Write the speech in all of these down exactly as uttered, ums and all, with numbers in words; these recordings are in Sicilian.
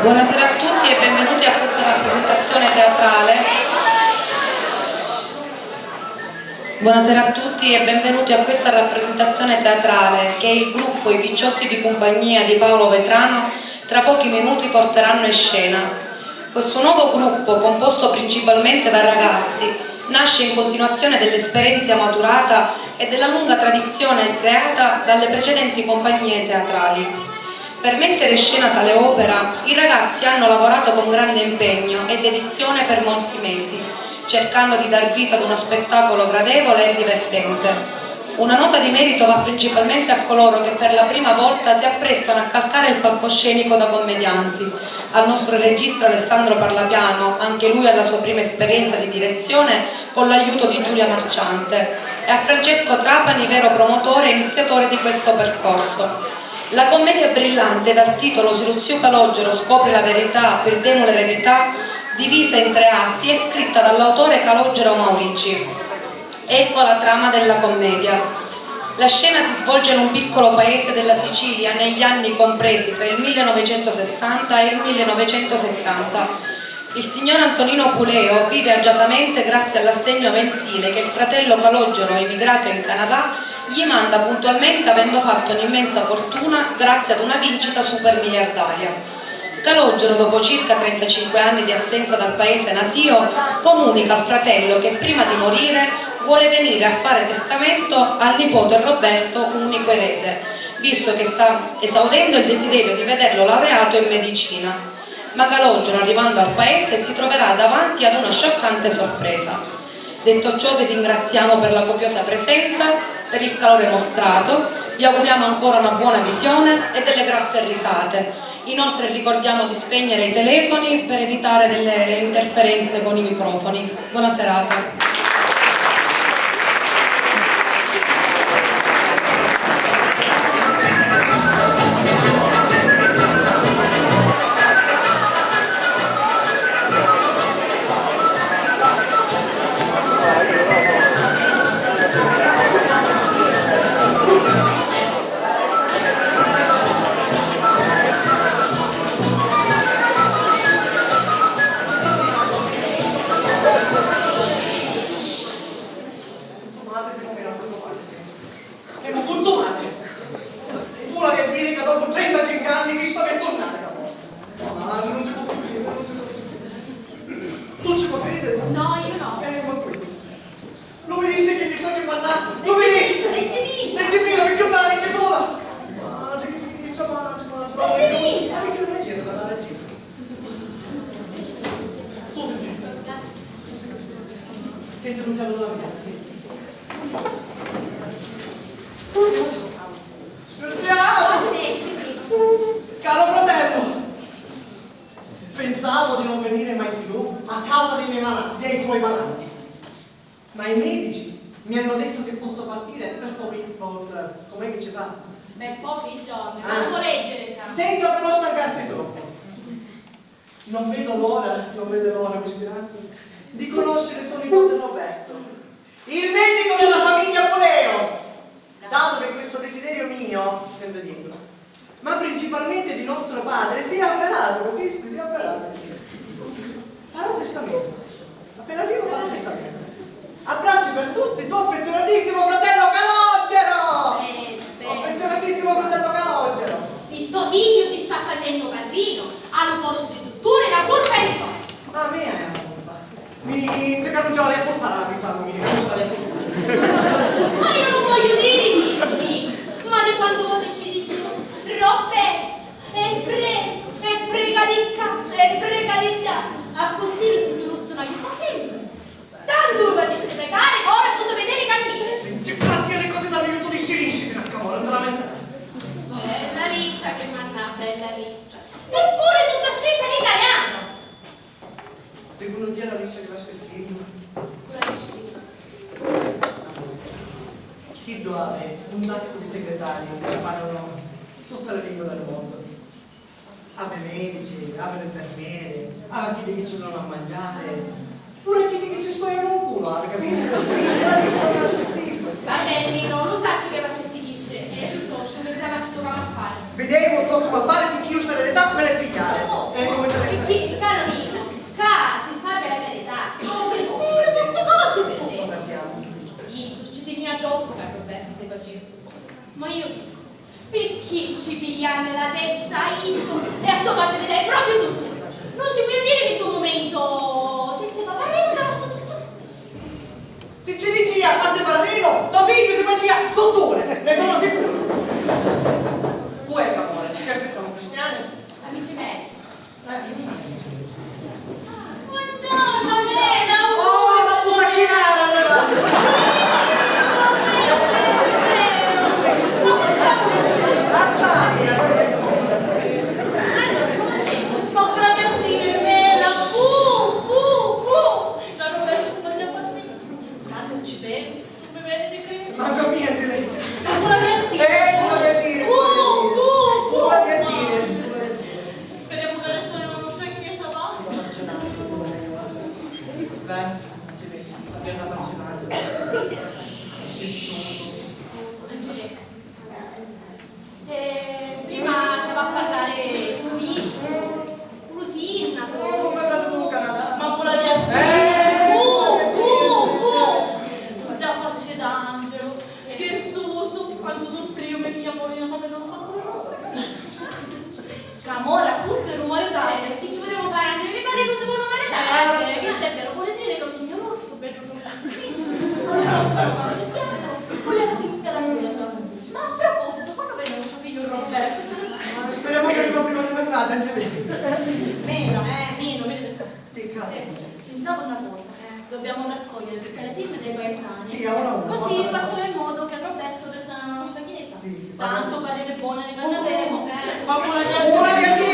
Buonasera a tutti e benvenuti a questa rappresentazione teatrale. Buonasera a tutti e benvenuti a questa rappresentazione teatrale che il gruppo I Picciotti di Cumpagnia di Paolo Vetrano tra pochi minuti porteranno in scena. Questo nuovo gruppo, composto principalmente da ragazzi, nasce in continuazione dell'esperienza maturata e della lunga tradizione creata dalle precedenti compagnie teatrali. Per mettere in scena tale opera, i ragazzi hanno lavorato con grande impegno e dedizione per molti mesi, cercando di dar vita ad uno spettacolo gradevole e divertente. Una nota di merito va principalmente a coloro che per la prima volta si apprestano a calcare il palcoscenico da commedianti, al nostro regista Alessandro Parlapiano, anche lui alla sua prima esperienza di direzione con l'aiuto di Giulia Marciante, e a Francesco Trapani, vero promotore e iniziatore di questo percorso. La commedia brillante dal titolo Se lu ziu Calogero scopre la verità, pirdemu l'eredità, divisa in tre atti, è scritta dall'autore Calogero Maurici. Ecco la trama della commedia. La scena si svolge in un piccolo paese della Sicilia negli anni compresi tra il millenovecentosessanta e il millenovecentosettanta. Il signor Antonino Puleo vive agiatamente grazie all'assegno mensile che il fratello Calogero, emigrato in Canadà, gli manda puntualmente avendo fatto un'immensa fortuna grazie ad una vincita supermiliardaria. Calogero, dopo circa trentacinque anni di assenza dal paese natio, comunica al fratello che prima di morire vuole venire a fare testamento al nipote Roberto, unico erede, visto che sta esaudendo il desiderio di vederlo laureato in medicina. Ma Calogero, arrivando al paese, si troverà davanti ad una scioccante sorpresa. Detto ciò, vi ringraziamo per la copiosa presenza, per il calore mostrato, vi auguriamo ancora una buona visione e delle grasse risate. Inoltre ricordiamo di spegnere i telefoni per evitare delle interferenze con i microfoni. Buona serata. Cunzumati, simu mira cunzumati, sì. Simu cunzumati. Tu l'havi a diri ca dopu trentacincu anni chistu havi a turnari, ca poi. No, ma nun ci pozzu crìdiri, nun ci pozzu crìdiri. Tu ci pò crìdiri? No, io no. Eh, ma quindi. Lu vidisti chi littra chi mannà? Lu vidisti? Leggimi! Leggimi, picchì t'hâ a leggiri sula! Matri, matri, matri, matri. Leggimi! Ma picchì nun leggiri la leggiri? Senti, senti, senti, senti, senti, senti, senti, senti, senti. Graziano! Caro fratello! Pensavo di non venire mai più a causa dei miei mala-, dei suoi malanni. Ma i medici mi hanno detto che posso partire per pochi, po-, com'è che ci fa? Per pochi giorni, ah, non può leggere, sa. Senta, però stancarsi troppo. Non vedo l'ora, non vedo l'ora, mi spiace, di conoscere suo nipote Roberto, il medico della famiglia Puleo, dato che questo desiderio mio, sempre dico, ma principalmente di nostro padre, si è avverato, capisci? Si è avverato. Farò un testamento. Appena arrivo farò un testamento. Abbracci per tutti, tuo affezionatissimo fratello Calogero! Bene, bene. Affezionatissimo fratello Calogero! Se to figghiu si sta facennu parrinu, a lu postu di dutturi la curpa è di to. Ah, mia è la curpa. Mi, se ca nun ci la vaiu a purtari a la pista, mi, nun ci la vaiu a purtari. Ma io non voglio dire misi, ma di quantu voti ci diciu, Roberto, e pre-, e prega di ca-, e prega di ddà, accussì lu signuruzzu n'aiuta sempri. Tantu lu facissi pregari, ora sutta vidiri ca nni veni. Senti, quanti a li cosi t'hannu jutu lisci lisci finu a camora, non te lamentari. Bella riccia che mannà, bella riccia. Eppure tutta scritta in italiano. Secunnu tia la riccia chi la scrissimu? Cu la scrissimu? Chiddu havi un saccu di segretarii chi ci parranu tutta li lingui dal mondu. Havi medici, havi l'infermieri, havi chiddi chi ci dunu a mangiari, puru chiddi chi ci stojanu lu culu, havi, capisci? Chiddu la riccia chi la scrissimu. Va beni, Nino, lu sacciu chi va tutti lisci, e piuttostu mi zia Martì tu ca m'ha fari. Videmu, zoccu m'ha fari, picchì iu staiu a Sta me le pigliare. Oh, e come te ne stai? Perché, caro Nino, ca si sape la verità. Oh, per favore, tutte cose per te. Io, ci tenía troppo che Roberto si faceva. Ma io dico, perché ci piglianno la testa a Itto e a to patri dai proprio tutto? Non ci puoi dire che tu un momento, se te fa parere, mi lascio tutto. Si ci dici a fate parrino, to figghiu si facìa dutturi, ne sono sicuro. Cu è ch'amore? Ti aspettano cristiani? Amici miei. Eh. Buongiorno, Mela! Oh, la busachinara, allora! Lassami, eh, non è comoda. Allora, come sei? Ma proprio a dire, Mela, cu, cu, cu! La roba è che faccio a farmi. Quando ci penso, mi viene di credere. Ma so mia, Angelina. Ma vuole dire? Eh, vuole dire, vuole dire. Vuole dire. Speriamo che nessuno non lo sa chi è sta. Beh, Angelina, abbiamo una faccia. Angelina. Eh, prima si va a parlare cu lu vici, cu lu sinnacu. Oh, cu me frati cu lu Canadà. Ma cu la via. Eh, cu, cu, cu. Cu la faccia d'angelo, scherzusu, quantu suffriu me figlia Paolina sapennu fattu. Camora, custu è rumore d'angelo. Eh, chi ci putemu fari, Angelo? Li parri cu si ponu maritari. Eh, eh, chistu è veru, voli diri ca lu signor Orsu, beddu. Allora, sto piano, con la zitta la guerra. Ma a proposito, quannu veni nostru figghiu Roberto? Ma speriamo che arriva prima di me frate, Angelina. Mela, eh, Nino, vedi? Sì, casa. Sì, pensavo una cosa. Dobbiamo raccogliere tutte le firme dei paesani. Sì, allora. Così facciamo in modo che Roberto resta nella nostra chiesa. Sì, sì. Tanto parere buono ne avemo. Eh. Ma pure la gente. Pure la gente,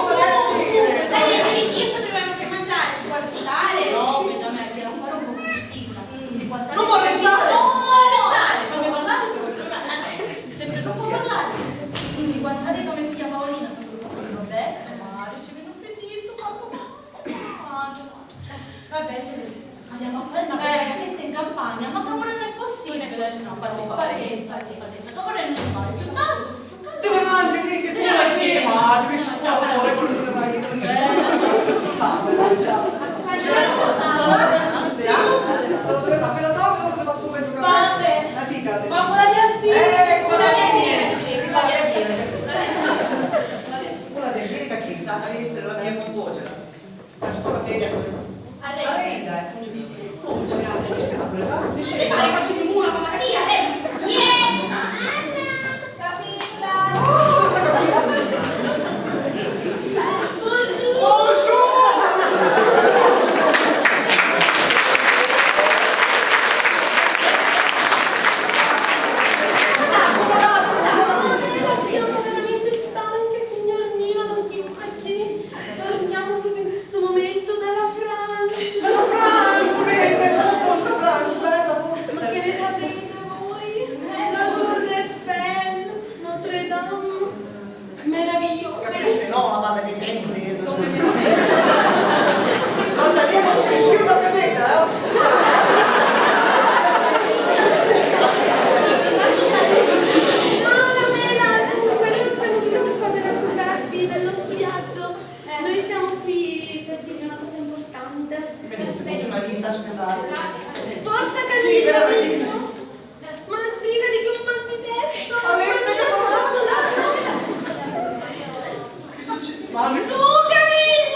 pure la gente. Dai, io ci prima che mangiare, si può restare? No, per me, che non farò con precisa. Mm. Di quant'è. Non può restare! No, non può restare! Fammi parlare però. Sempre troppo parlare. Di quant'è come si chiama Paolina, soprattutto con Roberto, ma ricevendo un petito, quanto mangia, mangia, mangia. Vabbè, ci vediamo. Andiamo a fare una bella casetta in campagna, ma che ora non è possibile. No, pazienza, pazienza, pazienza, che ora non è più tanto. Ti mangi, dici, sì, sì, ma ti mi sciacquo ancora, quello se ne va io, così. Ciao, ciao. Saluto, appena torno ti faccio un bel caffè. Vabbè. La dica, te. Ma con la mia figlia. Eh, con la mia figlia. Una delle chissà, deve essere la mia consuocera. Persona seria. Arreda. Arreda, eh. Come si chiama? Come si chiama? Si scende. Pare che sono una malattia, eh. Chi è? Anna, capita. Oh, la capita. Bonjour. Bonjour. Siamo veramente stanche, signor Nino, non ti immagini. Torniamo proprio in questo momento dalla Francia. Dalla Francia, vedi, come fosse la Francia, bella, forte. Ma che ne sapete voi? La Tour Eiffel, Notre Dame, meravigliosa. Capiste, no? La banda dei templi. Come si fa? Guarda, io non riuscivo a casetta, eh? No, la mela, dunque, noi non siamo venuti qua per raccontarvi del nostro viaggio. Eh, noi siamo qui per dirvi una cosa importante. Benissimo, sì, ma niente, scusate. Forza, sì, Camilla, però, Camilla. Ma sbrigati che ho un mal di testa! Ma lei sta Che succede? Su, Camilla!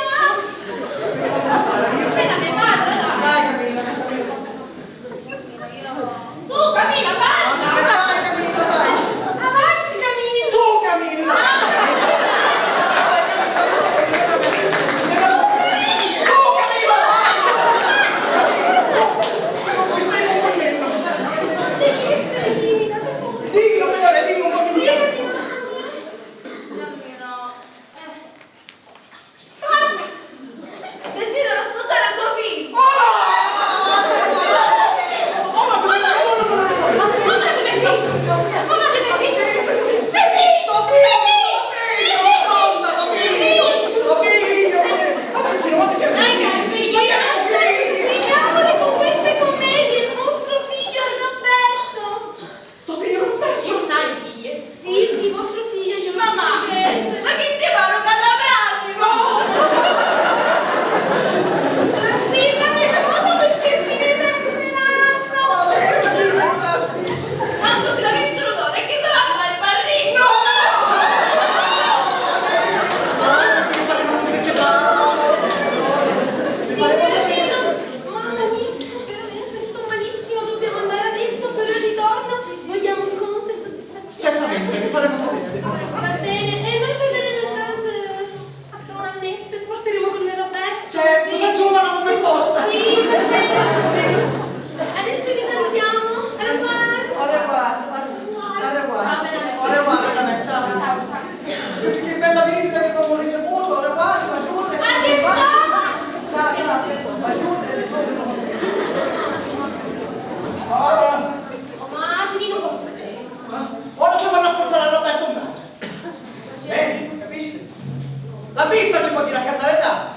La fissa ci pò diri a cantari ddà!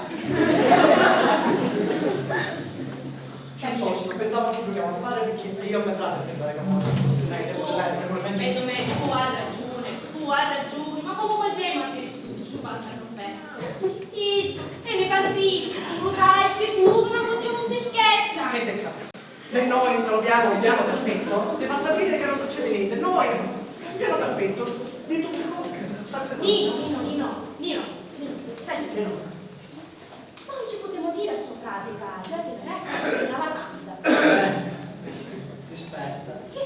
Piuttostu, pensava a chi duiamu fari, picchì io e me frati pensari ca mo... Dai, dai, dai, dai, dai. Pesu me, tu hai ragiuni, tu hai ragiuni, ma comu facemu a diri stu, stu pantanu? Beh, i, e ne parlì, lu sai, scherzusu, ma cu tiu nun si scherza! Senti ccà, se noi troviamo il piano perfetto, ti faccio credere che non succede niente. Noi, il piano perfetto di tutte cose, sempre... Nino, Nino, Nino, Nino, Nino, senti, Nino. Ma non ci potremmo dire a tuo frate che già si prepara per la vacanza? Eh, si aspetta. Che?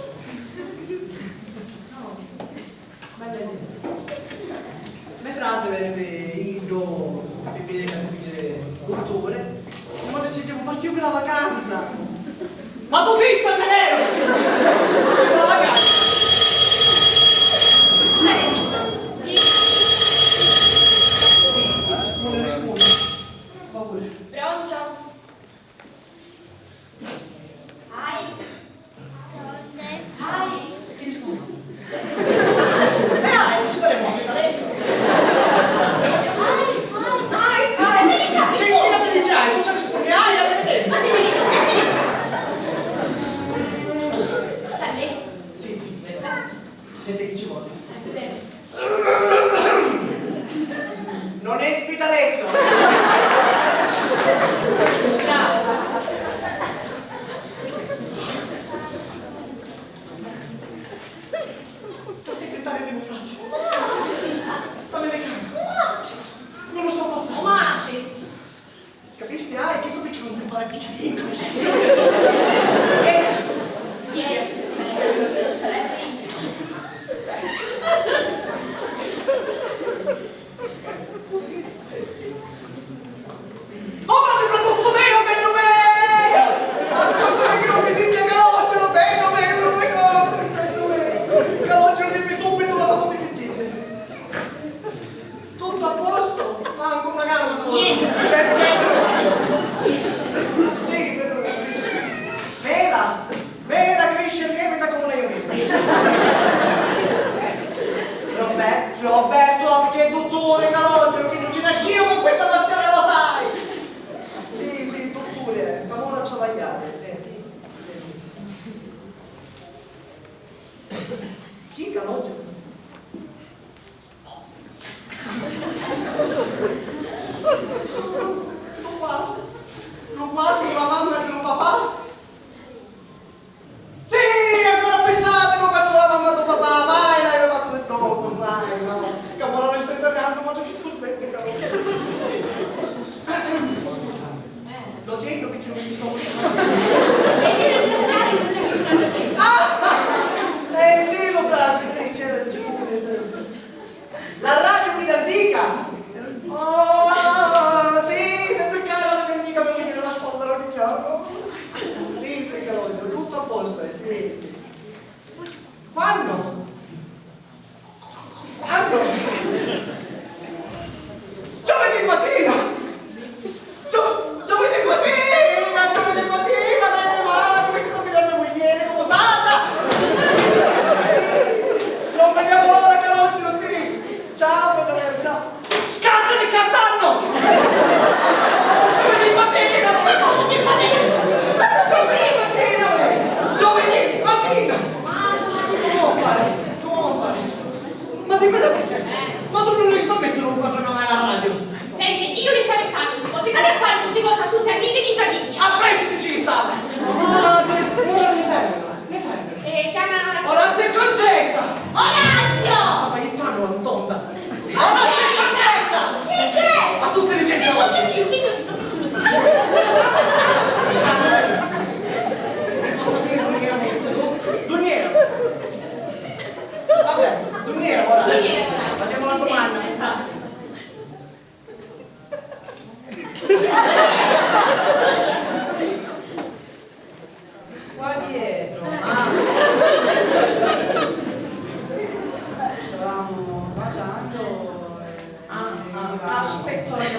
No. Sbaglia niente. Me frate veni pi iddu, pi viri ca si fici dutturi. E mo dicemu, partiu pi la vacanza! Ma tu fissa, Severo! Pi la vacanza! Sì. Rispondi, rispondi. Pi favuri. Pronto? Hai? Hai? Chi ci vuoi? Eh, hai, chi ci faremo? Aspetta, lei. Hai, hai. Hai, hai. Che, chi la ti dice hai? Tu ci rispondi hai, avete tempo. Ma ti mi dici, eh, ti dici. Sì, sì, lei. Senti chi ci vuole. Non è spitaletto! Bravo! La segretaria di mio frate. L'americana. Non lo so passare. Capisti? Ah, e chistu picchì nun ti parri picchì English? Yes! Yes! Yes! Oh, ma ti produzzo meno, bello mio! Ma ti produzzo che non ti senti anche oggi, bello mio, non mi corri, bello mio! Che oggi non mi subito la saluti che dice. Tutto a posto? Ma ancora una gamba sola. Niente. Sì, vedo che sì. Vela, vela, cresce e lievita come una juvetta. Robè-, Roberto, perché è dottore Calogero, che non ci nasceva con questa passione, lo sai. Sì, sì, dottore, ma ora travagliare, sì, sì, sì, sì, sì, sì. Chi Calogero? Lu quatru, lu quatru, la mamma di lu papà? Sì, ancora pensate, lu quatru, la mamma di lu papà, vai, l'hai levato del dopo, vai, vai. Che ora mi stai tornando, ma che sorprende, cavolo. Scusa, lo gelo che mi sono... Devi ringraziare che non c'è nessuna gelo. Ah! Eh sì, lo frate, sì, c'era il gelo. La radio quella antica? Oh, sì, sempre cara la radio antica, ma mi la sponda ogni giorno. Sì, sì, Calogero, tutto a posto, eh, sì, sì. Quando? Quando? Giovedì mattina! Gio-, giovedì mattina, giovedì mattina, bene, ma come si sta pigliando mugliere, come usata? Sì, sì, sì. Non vediamo l'ora, Calogero, sì. Ciao, Calogero, ciao. Scatto di Cattanno! Giovedì mattina, ma come ti fai? Ma giovedì mattina, giovedì mattina! Come vuoi fare? Come vuoi fare? Ma dimmi una cosa, ma tu non hai visto che tu non parli mai alla radio? Senti, io riesco a mettermi su cose, come a fare queste cose a tu sei amiche di Giannini? A presi di città! Ah, cioè, ora ne serve, ne serve. E chiama Orazio e Concetta! Orazio! Sta paiettando la tonda! Orazio e Concetta! Chi c'è? Ma tu te li... Che succede? Signorino, che succede? Posso dire, non era molto, non era. Vabbè, non era, ora. Non era, ora. Facciamo la domanda, fantastico. Qua dietro, ah. Stavamo baciando e... Ah, ah, aspetta, ora che...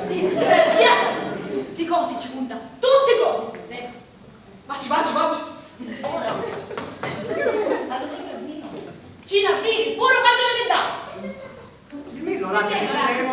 Disgraziato! Tutti cosi ci conta, tutti cosi! Eh. Vacci, vacci, vacci! Ora. Allora, signor Nino, ci n'ha diri pure quando ve ne andate! Dimmi, allora, che ci siamo?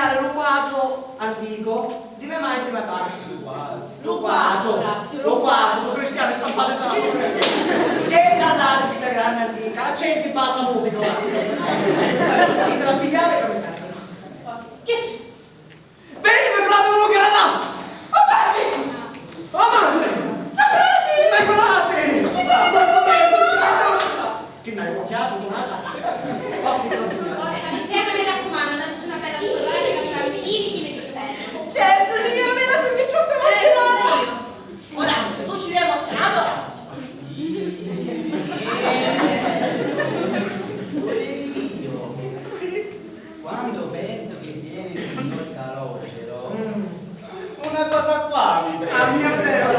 pigghiari lu quatru anticu di me mai e di me pari. Lu quatru? Lu quatru, Orazio, lu quatru, cu cristiani stampati nta la fotografia. E la dati pi la granni antica, accenti, balla, musica, Orazio. Ti la pigghiari e mi servi. Che c'è? Veni, me frati, unu chi la dà! Oh, matri! Oh, matri! Sta frati! Me frati! Chi n'hai, cucchiatu, tunata? Forza, mi raccomando, dateci una bella sciolata che mi fa venire, che mi distende. Certo, signora, me la sono troppo emozionata. Orazio, tu ci sei emozionato, Orazio? Sì, sì. Pure io. Quando penso che viene il signor Calogero, una cosa qua mi prende. A mia vedeva.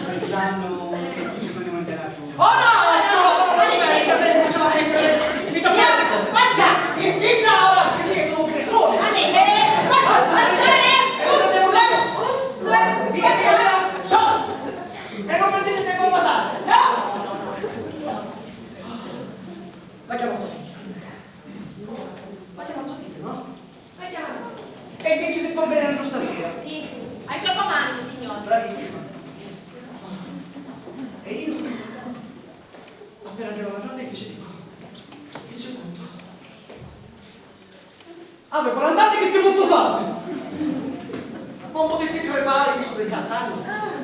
Pensando che il pubblico ne mangerà tutto. Orazio! Aspetta, se non ce la fai, mi tocca. Forza! Indinna ora, che lì è come un finestrone. Forza, forza, forza! Via, via, via! Ciao! E non perdete tempo a passare! No! Va chiamà tuo figlio. Va chiamà tuo figlio, no? Va chiamà. E dici se può venire giusto stasera. Sì, sì. Ai tuoi comandi, signore. Bravissima. E io? Appena arriva la frate, che ci dico? Che ci conto? Ah, per quaranta anni che ti conto salve! Ma non potessi crepare, io sto in Catania.